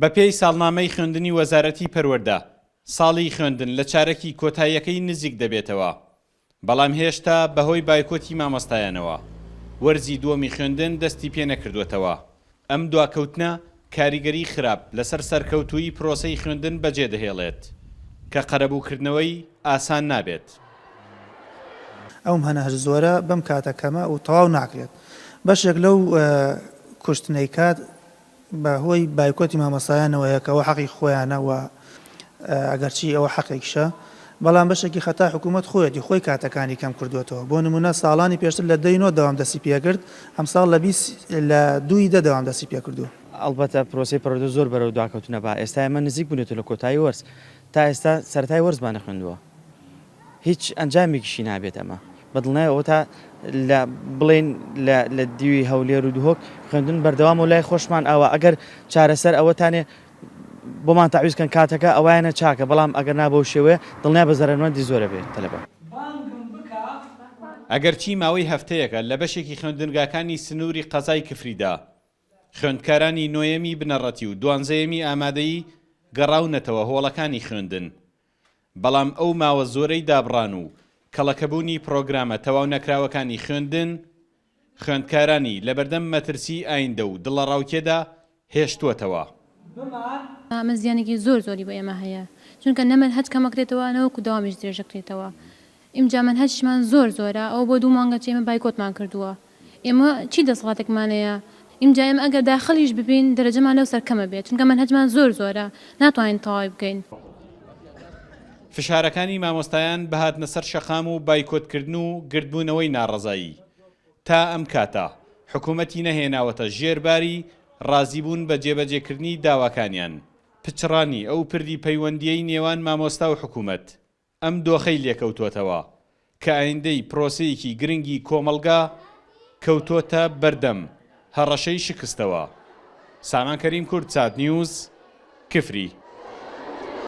بەپێی ساڵنامەی خوێندنی وەزارەتی پەروەردە، ساڵی خوێندن لە چارەکی کۆتاییەکەی نزیک دەبێتەوە، بەڵام هێشتا بەهۆی بایکۆتی مامۆستایانەوە وەرزی دووەمی خوێندن دەستی پێنەکردووەتەوە، ئەم دواکەوتنە کاریگەری خراپ لەسەر سەرکەوتوویی پرۆسەی خوێندن بەجێدەهێڵێت، کە قەرەبووکردنەوەی ئاسان نابێت. ئەو مەنهەج زۆرە بەم کاتە کەمە و تەواو ناکرێت. بەشێک لەو کوشتنەی کات بە هۆی بایکۆتی مامۆستایانەوەیە کە ئەوە حەقی خۆیانە و ئەگەرچی ئەوە حەقێکیشە بەڵام بەشێکی خەتا حکوومەت خۆیەتی خۆی کاتەکانی کەم کردووەتەوە بۆ نموونە ساڵانی پێشتر لە دەی نۆ دەوام دەستی پێکرد ئەمساڵ لە 20 لە دووی دە دەوام دەستی پێکردووە. ئەڵبەتە پرۆسەی پەروەردە زۆر بەرەو دواکەوتنە با ئێستا ئێمە نزیک بوونێتەوە لە کۆتایی وەرز تا ئێستا سەرەتای وەرزمان نەخوێندووە هیچ ئەنجامێکیشی نابێت ئەمە بە دڵنیای ئەوە تا لە بڵێن لە لە دیوی هەولێر و دهۆک خوێندن بەردەوام و لای خۆشمان ئاوا ئەگەر چارەسەر ئەوەتانێ بۆمان تەعویز کەن کاتەکە ئەوایانە چاکە بەڵام ئەگەر نا بەو شێوەیە دڵنیا بە زەرەرمەندی زۆرە بێت تەلەبە. ئەگەرچی ماوەی هەفتەیەکە لە بەشێکی خوێندنگاکانی سنووری قەزای کفریدا خوێندکارانی نۆیەمی بنەڕەتی و دوانزەیەمی ئامادەیی گەڕاونەتەوە هۆڵەکانی خوێندن، بەڵام ئەو ماوە زۆرەی دابڕان و کەڵەکەبوونی پڕۆگرامە تەواونەکراوەکانی خوێندن، خوێندکارانی لەبەردەم مەترسیی ئایندە و دڵەڕاوکێدا هێشتووەتەوە. ئەمە زیانێکی زۆر زۆری بۆ ئێمە هەیە چونکە نە مەنهەج کەمەکرێتەوە نە وەکو دەوامیش درێژەکرێتەوە ئینجا مەنهەجیشمان زۆر زۆرە ئەوە بۆ دوو مانگە چی ئێمە بایکۆتمان کردووە ئێمە چی دەسەڵاتێکمان هەیە ئینجا ئێمە ئەگەر داخلیش ببین دەرەجەمان لەو سەر کەمە بێت چونکە مەنهەجمان زۆر زۆرە ناتوانین تەواوی بکەین. فشارەکانی مامۆستایان بە هاتنە سەر شەقام و بایکۆتکردن و گردبوونەوەی ناڕەزایی تا ئەم کاتە حکومەتی نەهێناوەتە ژێر باری ڕازیبوون بە جێبەجێکردنی داواکانیان، پچڕانی ئەو پردی پەیوەندییەی نێوان مامۆستا و حکومەت ئەم دۆخەی لێکەوتۆتەوە کە ئایندەی پرۆسەیەکی گرنگی کۆمەڵگا کەوتۆتە بەردەم هەڕەشەی شکستەوە. سامان کەریم کوردسات نیوز، کفری.